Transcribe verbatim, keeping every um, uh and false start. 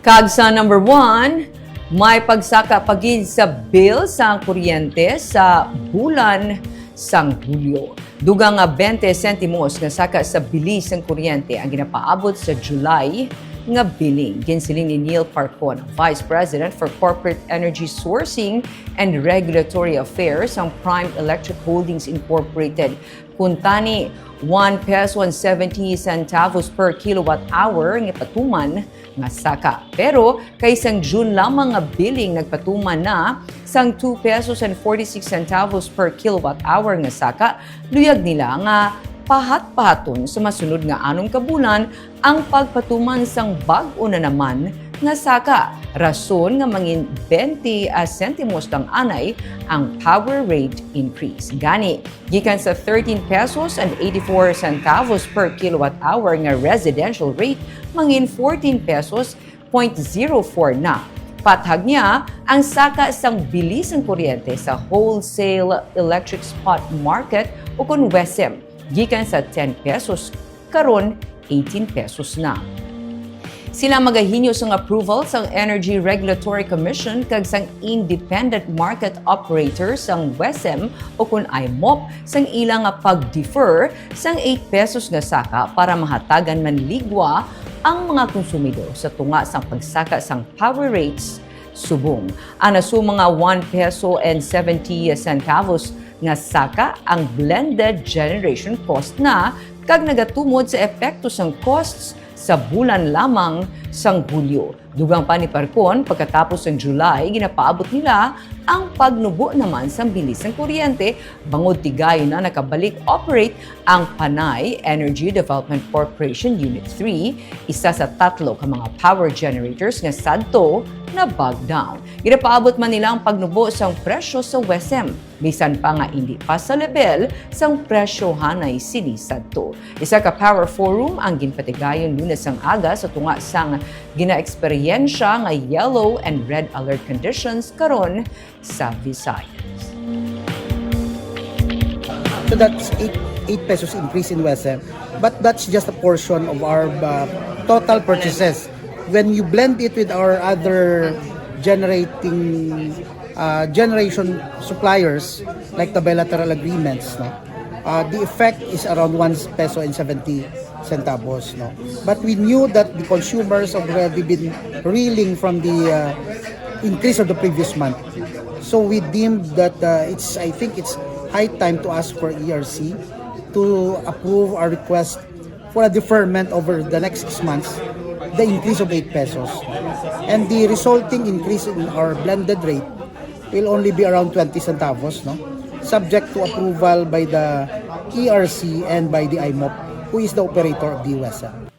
Kag sa number one, may pagsaka pa gid sa bill sa kuryente sa bulan sang Hulyo. Dugang nga twenty sentimos nga saka sa bili sang kuryente ang ginapaabot sa July nga billing. Ginsiling ni Neil Parcon, Vice President for Corporate Energy Sourcing and Regulatory Affairs sang Prime Electric Holdings Incorporated. Kuntani, one peso and seventy centavos per kilowatt hour nga patuman nga saka. Pero kay sang June lamang nga billing nagpatuman na sang two pesos and forty-six centavos per kilowatt hour nga saka, luyag nila nga pahat-pahaton sa masunod nga anom ka bulan ang pagpatuman sang bag-o na naman nga saka, rason nga mangin twenty sentimos lang anay ang power rate increase. Gani, gikan sa thirteen pesos and eighty-four centavos per kilowatt hour nga residential rate, mangin fourteen pesos point zero four na. Pathag niya ang saka sang bili sang kuryente sa wholesale electric spot market, o kon wesem, gikan sa ten pesos, karon eighteen pesos na. Sila magahinyo sang approval sang Energy Regulatory Commission kag sang Independent Market Operator sang wesem, o kon imop, sang ila nga pag-defer sang eight pesos nga saka para mahatagan man ligwa ang mga konsumidor sa tunga sang pagsaka sang power rates subong. Ana, sa mga one peso and seventy centavos nga saka ang blended generation cost na, kag nagatumod sa epekto sang costs sa bulan lamang sang Hulyo. Dugang pa ni Parcon, pagkatapos sang July, ginapaabot nila ang pagnubo naman sang bili sang kuryente, bangod tigayon na nakabalik operate ang Panay Energy Development Corporation Unit three, isa sa tatlo ka mga power generators nga sadto na bag down. Ginapaabot man nila ang pagnubo sang presyo sa wesem, bisan pa nga indi pa sa lebel sang presyo hanay sini sadto. Isa ka power forum ang ginpatigayon Lunes sang aga sa tunga sang ginaeksperyensya nga yellow and red alert conditions karon sa Visayas. So that's eight, eight pesos increase in wesem, but that's just a portion of our uh, total purchases. When you blend it with our other generating uh, generation suppliers, like the bilateral agreements, no, uh, the effect is around one peso and seventy centavos, no. But we knew that the consumers have already been reeling from the uh, increase of the previous month. So we deemed that uh, it's, I think it's high time to ask for E R C to approve our request for a deferment over the next six months, the increase of eight pesos. And the resulting increase in our blended rate will only be around twenty centavos, no? Subject to approval by the E R C and by the imop, who is the operator of the wesem.